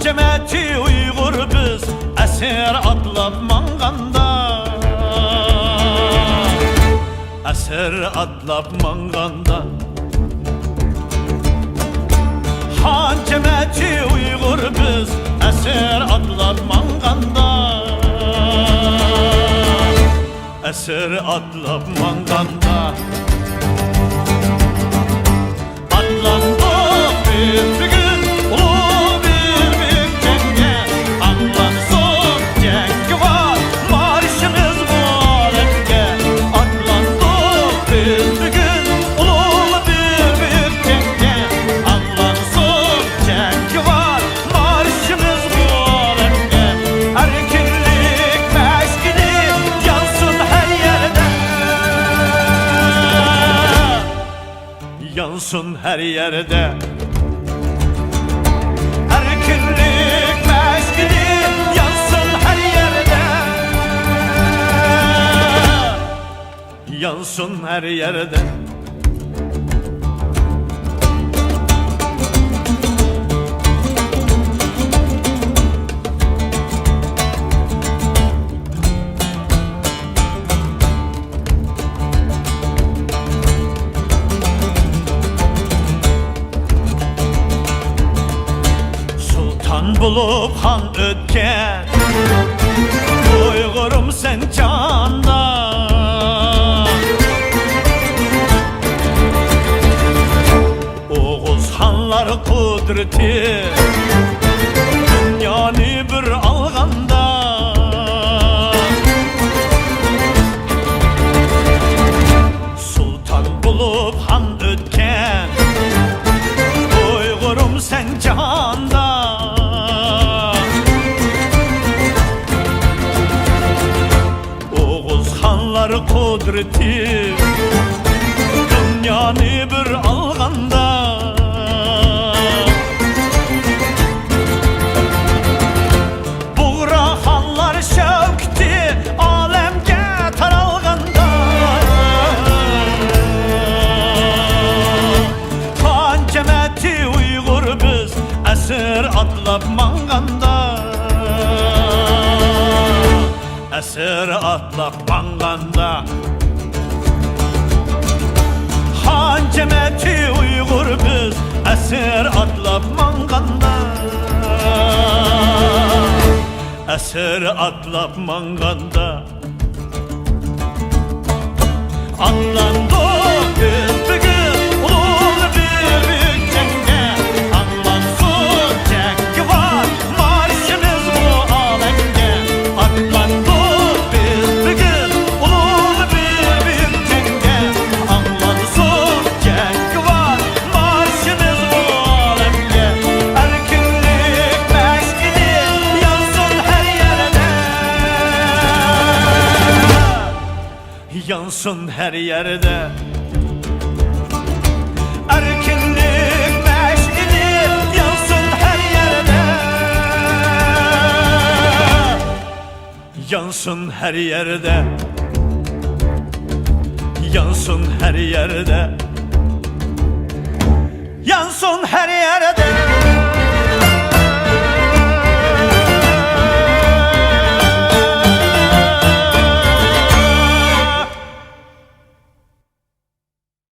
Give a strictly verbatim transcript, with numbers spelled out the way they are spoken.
جەمەتى ئۇيغۇر بىز ئەسىر ئاتلاپ ماڭغاندا، ئەسىر ئاتلاپ ماڭغاندا، خان جەمەتى ئۇيغۇر بىز ئەسىر ئاتلاپ ماڭغاندا، ئەسىر ئاتلاپ ماڭغاندا، ئاتلاندۇق بىز بۈگۈن ئۇلۇغ بىر بۈيۈك جەڭگە. ئاڭلانسۇن جەڭگىۋار مارشىمىز بۇ ئالەمگە. ئاتلاندۇق بىز بۈگۈن ئۇلۇغ بىر بۈيۈك جەڭگە. ئاڭلانسۇن جەڭگىۋار مارشىمىز بۇ ئالەمگە. ئەركىنلىك مەشئىلى يانسۇن ھەر يەردە. يانسۇن ھەر يەردە. ئەركىنلىك مەشئىلى يانسۇن ھەر يەردە. يانسۇن ھەر يەردە. سۇلتان بولۇپ خان ئۆتكەن ئۇيغۇرۇم سەن جاھاندا. ئوغۇز خانلار قۇدرىتى دۇنيانى بىر ئالغاندا، سۇلتان بولۇپ خان ئۆتكەن ئۇيغۇرۇم سەن جاھاندا. ئوغۇز خانلار قۇدرىتى دۇنيانى بىر ئالغاندا، بۇغرا خانلار شەۋكىتى ئالەمگە تارالغاندا، خان جەمەتى ئۇيغۇر بىز ئەسىر ئاتلاپ ماڭغاندا، ئەسىر ئاتلاپ ماڭغاندا، خان جەمەتى ئۇيغۇر بىز ئەسىر ئاتلاپ ماڭغاندا، ئەسىر ئاتلاپ ماڭغاندا، ئاتلاندۇق بىز بۈگۈن ئۇلۇغ بىر بۈيۈك جەڭگە. ئاڭلانسۇن جەڭگىۋار مارشىمىز بۇ ئالەمگە. ئاتلاندۇق بىز بۈگۈن ئۇلۇغ بىر بۈيۈك جەڭگە. ئاڭلانسۇن جەڭگىۋار مارشىمىز بۇ ئالەمگە. ئەركىنلىك مەشئىلى يانسۇن ھەر يەردە. يانسۇن ھەر يەردە. ئەركىنلىك مەشئىلى يانسۇن ھەر يەردە. يانسۇن ھەر يەردە. يانسۇن ھەر يەردە. يانسۇن ھەر